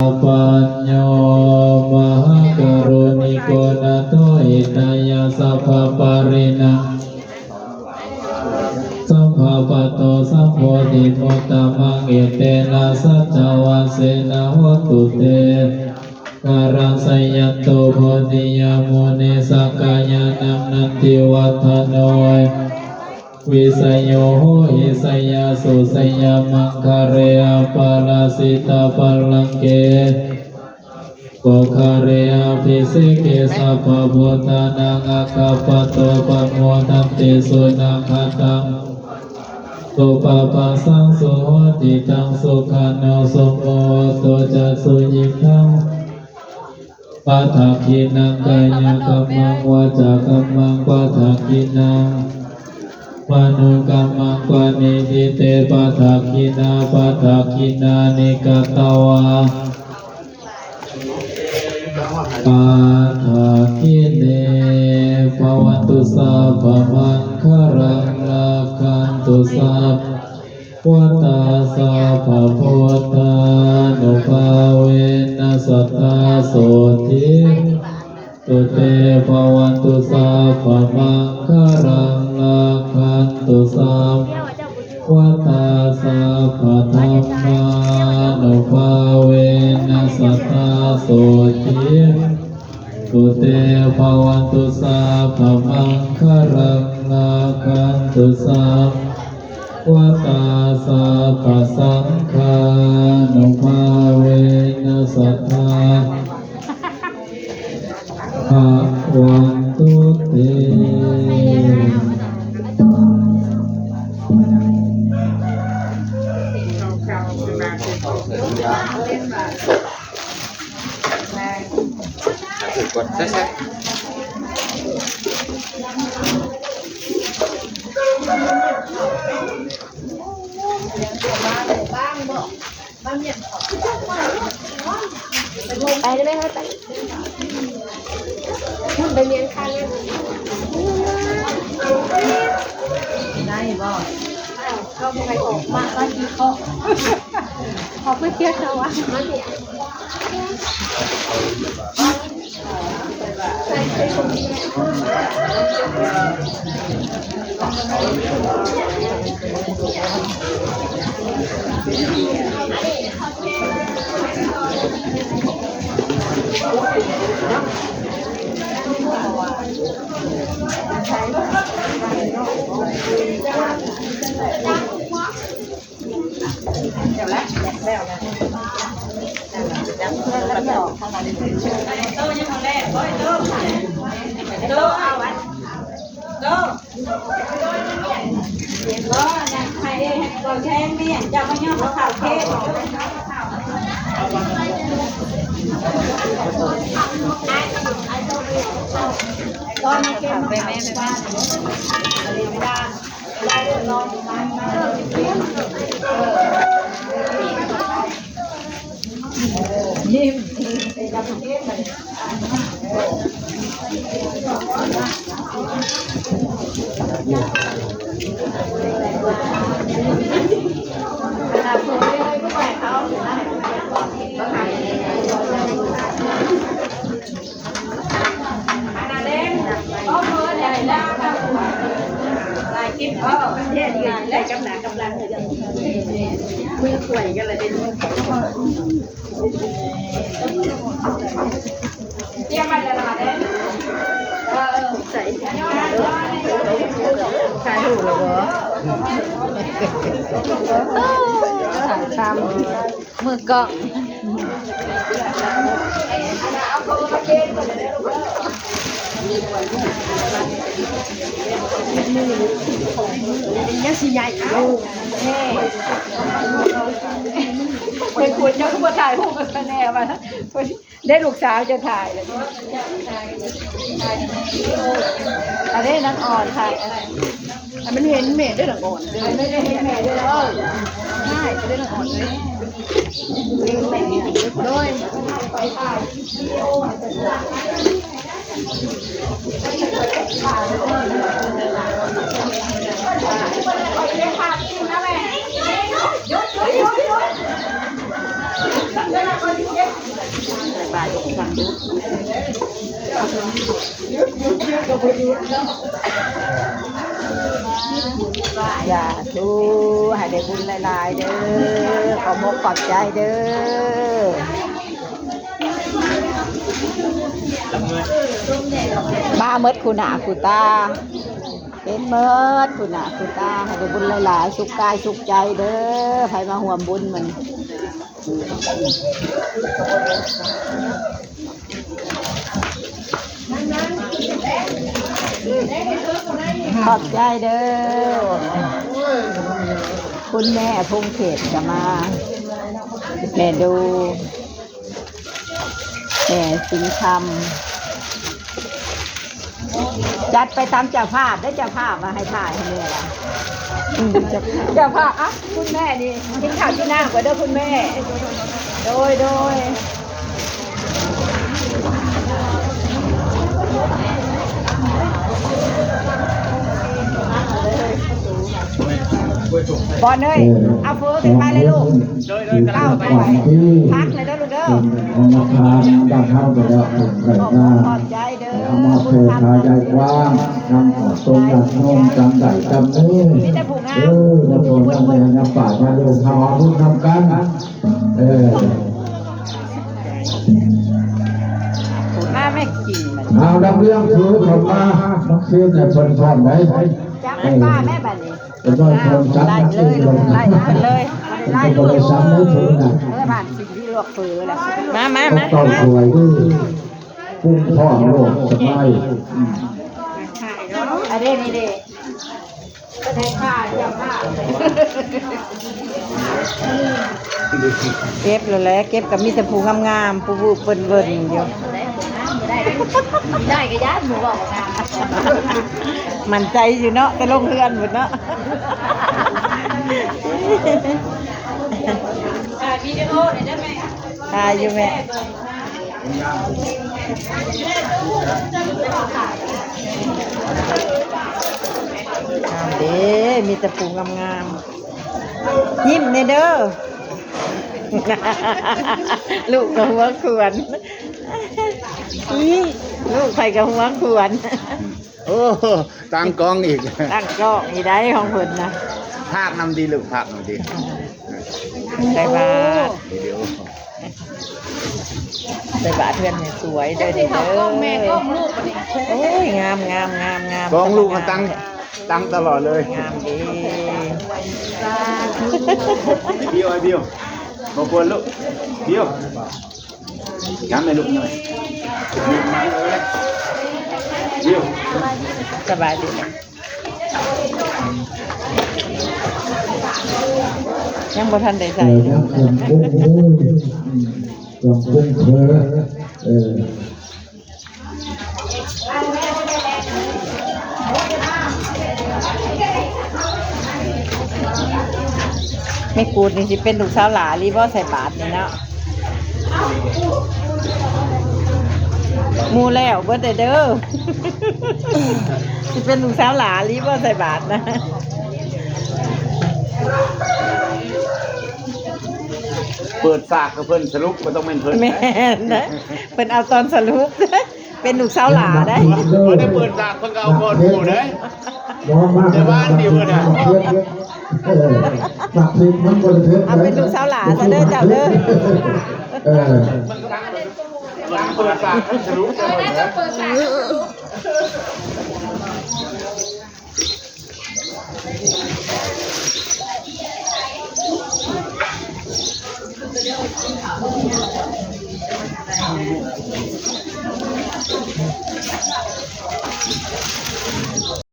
ປັນໂຍ ມະຫາກາລຸນິໂກ ນາໂຖ ຫິຕາຍະ ສັບພະປາຣິນາ ສັບພະປັດໂຕ ສຳໂພທິມຸດຕະມັງ ເອເຕນະ ສັດຈະວະເສນະ ໂຫຕຸເຕ ກາລັງ ຊະຍັນຕຸ ໂພທິຍາ ມຸນີ ສັກກາຍານັງ ນັນທິວັດທະໂນ ວິສະໂຍ ໂຫຫິ ຊະຍາສຸ ຊະຍະມັງຄະເລ ອະປະລາຊິຕະບັນລັງເກ ໂພຄາເລ ອະພິເສເກ ສັບພະບຸດທານັງ ອາກາປະໂຕ ປະໂມທັນຕິ ສຸນັກຂະຕັງ ສຸປະພາສັງ ສຸໂຫຕິຕັງ ສຸຂານຸໂສມະໂຫຕຸ ຈັກສຸຍິງທັງ ປະທັກຂິນັງ ກາຍະກຳມັງ ວາຈາກຳມັງ ປະທັກຂິນັງ ມະໂນກຳມັງ ປະນິທິເຕ ປະທັກຂິນາ ປະທັກຂິນານິ ກະຕະວາ ປະທັກຂິເນ ພະວັນຕຸ ສັບພະມັງຄະລັງ ລັກຂັນຕຸ ສັບ ວັດຕາ ສັບພະພຸດທານຸພາເວນະ ສັດທາ ໂສທິ ຕຸເຕ ພະວັນຕຸ ສັບພະມັງຄະລັງ ລັກຂັນຕຸ ສັບພະວັດຕາ ສັບພະທຳມານຸພາເວນະ ສັດທາ ໂສທິ ຕຸເຕ ພະວັນຕຸ ສັບພະມັງຄະລັງ ລັກຂັນຕຸ ສັບພະວັດຕາ ສັບພະສັງຄານຸພາເວນະ ສັດທາ ພະວັນຕຸເຕ. ໄປໄດ້ໄໝ? ເຮົາໄປ ໄປເມນຄັນນະ ໄດ້ບໍ່? ເຂົາບໍ່ໃຫ້ອອກມາ ມາກິນເຄາະ ເຂົາໄປເຮັດເອົາວ່າ ມາ ຕຽມໄວ້ແລ້ວລະເດ້. ເອີ ໃສ່ ຖ່າຍຮູບແລ້ວບໍ່? ຖ່າຍທຳ ມືກ້ອງ ຍັງຊິໃຫຍ່ຢູ່. ເອີ ເພິ່ນຄວນເຈົ້າຄືບໍ່ຖ່າຍຮູບກັນແນ່ວ່າ ເດ້ ລູກສາວຈະຖ່າຍແລ້ວ ອັນນີ້ນາງອ່ອນຖ່າຍ ອັນ ໃຫ້ມັນເຫັນແມ່ເດີ້ ນາງອ່ອນເດີ້ ໃຫ້ມັນໄດ້ເຫັນແມ່ເດີ້ ເອີ ຖ່າຍເດີ້ ນາງອ່ອນເດີ້ ໂດຍ ຫຍຸດ ຫຍຸດ ຫຍຸດ ຫຍຸດ. ສາທຸ ໃຫ້ໄດ້ບຸນຫຼາຍໆເດີ້ ຂອບອົກຂອບໃຈເດີ້. ມາໝົດຄູ່ໜ້າຄູ່ຕາ ເຫັນໝົດຄູ່ໜ້າຄູ່ຕາ ໃຫ້ໄດ້ບຸນຫຼາຍໆ ສຸກກາຍສຸກໃຈເດີ້ ໃຜມາຮ່ວມບຸນມື້ນີ້. ຂອບໃຈເດີ້ ຄຸນແມ່ພົງເຂດກະມາ ແມ່ດູ ແມ່ສິງຄຳ ຈັດໄປຕາມເຈົ້າພາບເດີ້ ເຈົ້າພາບວ່າໃຫ້ຖ່າຍໃຫ້ແມ່ລະ ອືມ ເຈົ້າພາບ ເຈົ້າພາບ ເອົ້າ ຄຸນແມ່ນີ້ກິນເຂົ້າກິນນ້ຳກ່ອນເດີ້ຄຸນແມ່ ໂດຍ ໂດຍ. ບອນເອີຍ ເອີ ເອົາເຝີຂຶ້ນໄປເລີຍລູກ ໂດຍ ໂດຍ ກຳລັງເອົາໄປ ພັກເລີຍເດີ້ລູກເດີ້ ເປັນທະນາຄານບ້ານເຮົາໄປແລ້ວ ເພິ່ນໄດ້ມາ ຂອບໃຈເດີ້ ເອົາມາເຜີຍຂາຍໃຫຍ່ກວ້າງ ນຳອອກຕົນຍາດໂຍມຈຳໄດ້ຈຳເນີ ມີແຕ່ຜູ້ງາມ ເອີ ມາຕົນນຳແມ່ນຳປ້າຍາດໂຍມເຮົາເອົາບຸນນຳກັນ ເອີ ມາແມ່ກິນມັນ ເອົາ ດຳເລື່ອງຖືເຂົ້າມາ ມາຄືນໃຫ້ເພິ່ນພ້ອມໄດ໋ ຈັບປາແມ່ບັດນີ້ ເອີ ໄດ້ເລີຍລູກ ໄດ້ເລີຍ ບໍ່ໄດ້ສັ່ງເລີຍເພິ່ນນະ ເອີ ບາດຊິລວກເຝີແລ້ວ ມາ ມາ ມາ ເອົາເຂົ້າຖ້ວຍເດີ້ ປຸງພ້ອມໂລດ ສະບາຍ ອືມ ອັນນີ້ ນີ້ເດ້ ເກັບແລ້ວແຫຼະ ເກັບກໍມີແຕ່ຜູ້ງາມໆ ຜູ້ວືບເວີ້ນໆຢູ່ ໄດ້ກໍຢ້ານໝູ່ເວົ້າງາມ ໝັ້ນໃຈຢູ່ເນາະ ແຕ່ລົງເຮືອນພຸ້ນເນາະ ຖ່າຍວິດີໂອໄດ້ເດີ້ແມ່ ຖ່າຍຢູ່ແມ່. ງາມເດ້ ມີແຕ່ຜູ້ງາມໆ ຍິ້ມແດ່ເດີ້ ລູກກໍຫົວຂວັນ ອີ ລູກຂ້ອຍກໍຫົວຂວັນ. ໂອ້ ຕັ້ງກ້ອງອີກ ຕັ້ງກ້ອງອີກໄດ໋ຂອງເພິ່ນນະ ພາກນຳດີລູກ ພາກນຳດີ ໃສ່ບາດ ວິດີໂອ ໃສ່ບາດເຮືອນໃຫ້ສວຍເດີ້ນີ້ເດີ້ ໂອ້ຍ ງາມໆໆໆ ກ້ອງລູກມັນຕັ້ງ ຕັ້ງຕະຫຼອດເລີຍ ງາມດີ ບິວ ໄອ້ບິວ ບໍ່ຄວນລູກ ບິວ. ຍາມແມ່ລູກນ້ອຍ ສະບາຍດີ ຍັງບໍ່ທັນໄດ້ໃສ່ ເອີ ຍັງຄົງຄົງເດີ ອືມ ຕ້ອງຄົງເດີ ເອີ. ແມ່ກູດນີ້ຊິເປັນລູກສາວຫຼ້າອີ່ຫຼີບໍ່ ໃສ່ບາດນີ້ເນາະ ໝູ່ແລ້ວເບິດເດີ ຊິເປັນລູກສາວຫຼ້າອີ່ຫຼີບໍ່ ໃສ່ບາດນະ. ເປີດສາກໃຫ້ເພິ່ນສະຫຼຸບ ບໍ່ຕ້ອງແມ່ນເພິ່ນ ແມ່ນນະ ເພິ່ນເອົາຕອນສະຫຼຸບ ເປັນລູກສາວຫຼ້າໄດ໋ ບໍ່ໄດ້ເປີດສາກ ເພິ່ນກໍເອົາກ່ອນໝູ່ໄດ໋ ແຕ່ບ້ານດຽວເພິ່ນນະ ເອີ ສາກສິບມັນບໍ່ໄດ້ເພິ່ນ ເອົາເປັນລູກສາວຫຼ້າຊະເດີເຈົ້າເດີ ເອີ ເປີດສາກສະຫຼຸບ ເອີ. ເ